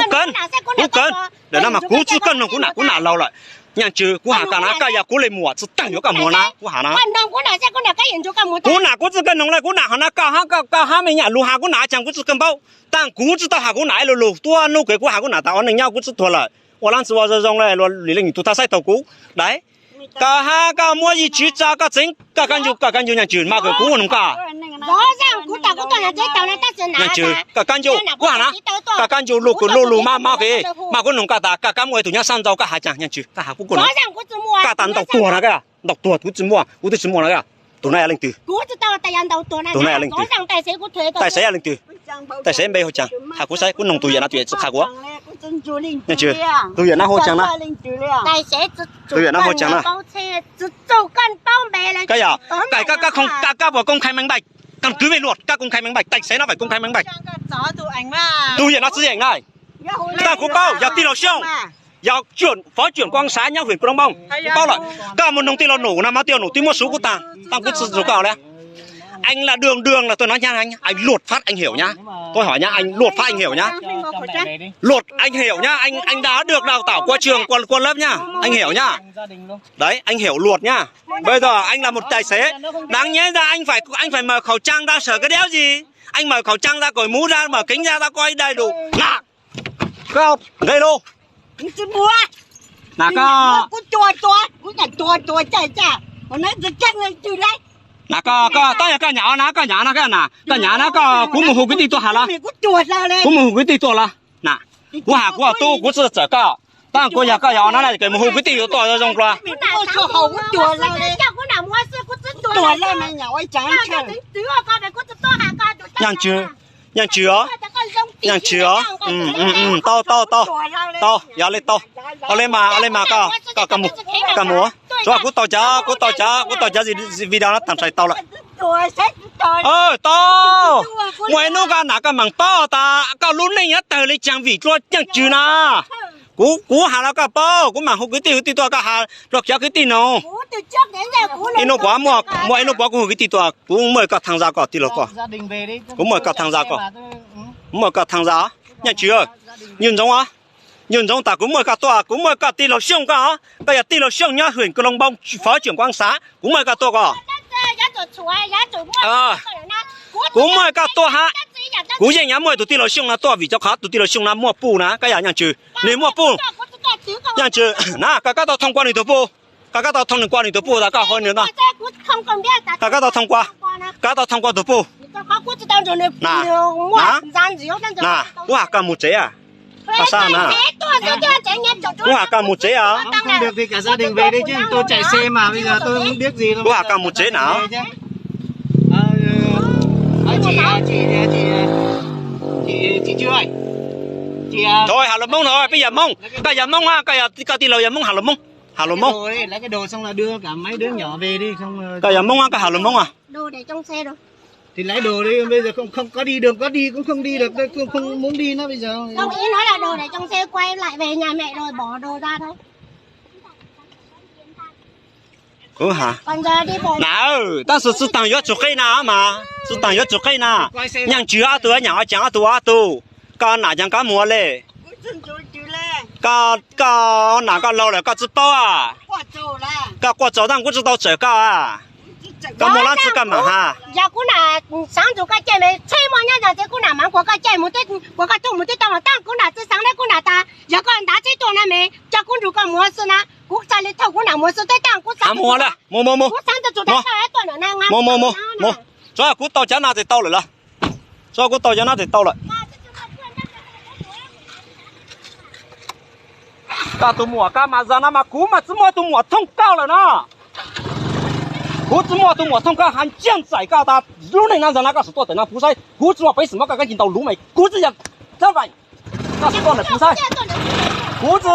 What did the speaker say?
Kuv kawm, kuv kawm, ntawm no mas kuv tsi kawg noog kuv nam, kuv nam laus lawm. Nyaaj Tswv, kuv has koj na, koj yog kuv le muam tsi tawg yuav koj muag na, kuv has na. Kuv nam kuv tsi kawg noog le, kuv nam hov na, koj hab, koj hab me nyuam lug has kuv nam ua caag kuv tsi kawg npaub. Taag kuv tsi tau has kuv nam ib lu lug, tuab nub kawg kuv has kuv nam tas ua neej nyob kuv tsi tuag lawm, ua lab ntxwv ua zoo zoo le, luag li leej twg tuag txhawb tau kuv. Dai, koj hab koj muab yim tswv tso koj txeev, koj kab ncu, koj kab ncu Nyaaj Tswv mas kawg kuv ua noog koj. Nyaaj Tswv, koj kab ncu, kuv has na, koj kab ncu lug kws lug lug mab mab kws, mas kuv noog koj tas koj kab muaj ib tug nyab sab ntxauv koj has caag Nyaaj Tswv, koj has kuv kuj noog. Koj tas ntaus tuag na, koj ntaus tuag kuv tsi muaj, kuv twb tsi muaj na. Tus no yog leej twg? Tus no yog leej twg? Tais xev yog leej twg? Tais xev npe hu caag has kuv saib, kuv noog tus yawm no tus yawm tsi qha kuv. Nyaaj Tswv, tus yawm no hu caag na? Tus yawm no hu caag na? Koj yog, koj, koj puas công khai minh bạch? Căn cứ về luật koj công khai minh bạch, tài xế nó phải công khai minh bạch. Tus yawm no tsi yeem na. Taag kuv paub yog tij laug Xyooj, yog phó trưởng công an xã nyob huyện Krông Bông, kuv paub lawm. Koj mus noog tij laug Num no mas tij laug Num twb muab suv kuv taag, taag kuv tsi txug koj le. Anh là đường đường là tôi nói nhá, anh luật pháp anh hiểu nhá. Tôi hỏi nhá, anh luật pháp anh hiểu nhá. Luật anh hiểu nhá, anh anh đã được đào tạo qua trường, qua qua lớp nhá, anh hiểu nhá. Đấy, anh hiểu luật nhá. Bây giờ anh là một tài xế, đáng nhẽ ra anh phải anh phải mở khẩu trang ra, sợ cái đéo gì. Anh mở khẩu trang ra, cởi mũ ra, mở kính ra, tao coi đầy đủ. Nè, koj nqe lus. Nè koj, koj, koj, tau yog koj nyam na, koj nyam na, koj nyam na, koj, kuv mus hu kwv tij tuaj has los, kuv mus hu kwv tij tuaj los. Na, kuv has kuv tub, kuv tsi txawm koj. Tab kuv yog koj yog no na, koj mus hu kwv tij tuaj zoo dlua. Nyaaj Tswv, Nyaaj Tswv os, Nyaaj Tswv os. Tau, tau, tau, tau, yog le tau. Ua le mas, ua le mas koj, koj mus, koj mus. Tsuav kuv tau cov, kuv tau cov, kuv tau cov video no taag sai tau lawm. Tau, muaj ib hnub koj nam koj maam paub tas koj lub neej yuav tawg le caag vim dlua Nyaaj Tswv na. Kuv, kuv has los koj paub, kuv maam hu kwv tij, kwv tij tuaj, koj has dlua cov kwv tij noog. Ib hnub puav, muaj ib hnub puav kuv hu kwv tij tuaj, kuv muaj koj tham gia koj tij laug koj. Kuv muaj koj tham gia koj. Kuv muaj koj tham gia. Nyaaj Tswv, Nyuj Ntxoov, Nyuj Ntxoov tas kuv muaj koj tuaj, kuv muaj koj tij laug Xyooj koj, koj yog tij laug Xyooj nyob huyện Krông Bông, phó trưởng công an xã, kuv muaj koj tuaj koj. Kuv muaj koj tuaj hab. Kuv yeej yuav muaj tus tij laug Xyooj no tuaj vim rau qhov tus tij laug Xyooj no muaj puj na, koj yog Nyaaj Tswv, nwg muaj puj. Nyaaj Tswv na, koj kab tau thông qua nwg tug puj, koj kab tau thông qua nwg tug puj tas koj hu nwg no. Koj kab tau thông qua, koj kab tau thông qua tug puj. Na, kuv has koj mus tsev a. Kuv has koj mus tsev a. Kuv has koj mus tsev na. Thaum has lus Moob no peb yog Moob, koj yog Moob, koj tij laug yog Moob, has lus Moob. Has lus Moob. Koj yog Moob, koj has lus Moob a. Kuv has na, tab sis tsi taag yuav tsum qe na mas, tsi taag yuav tsum qe na. Nyaaj Tswv ob tug, nyam ob caag ob tug, ob tug. Koj nam caag koj muag le. Koj nam koj laug lawm koj tsi paub a. Koj quaj tsaug taag kuv tsi tau tsawm koj a. Koj muaj lab ntxwv koj maam has. Muag le, muag, muag, muag. Tsuav kuv tau cov no ces tau lawm los. Tsuav kuv tau cov no ces tau lawm. Koj tus muam koj mas zag no mas kuv mas tsi muaj tus muam thooj koj lawm no. Kuv tsi muaj tus muam thooj koj, has nciaj ntxais koj tas lub neej no zag no koj xum tuaj tawm no kuv saib, kuv tsi muaj peev xwm muab koj kab ci ntaus luv me, kuv tsi yog, koj xum tuaj ntawm kuv saib, kuv tsi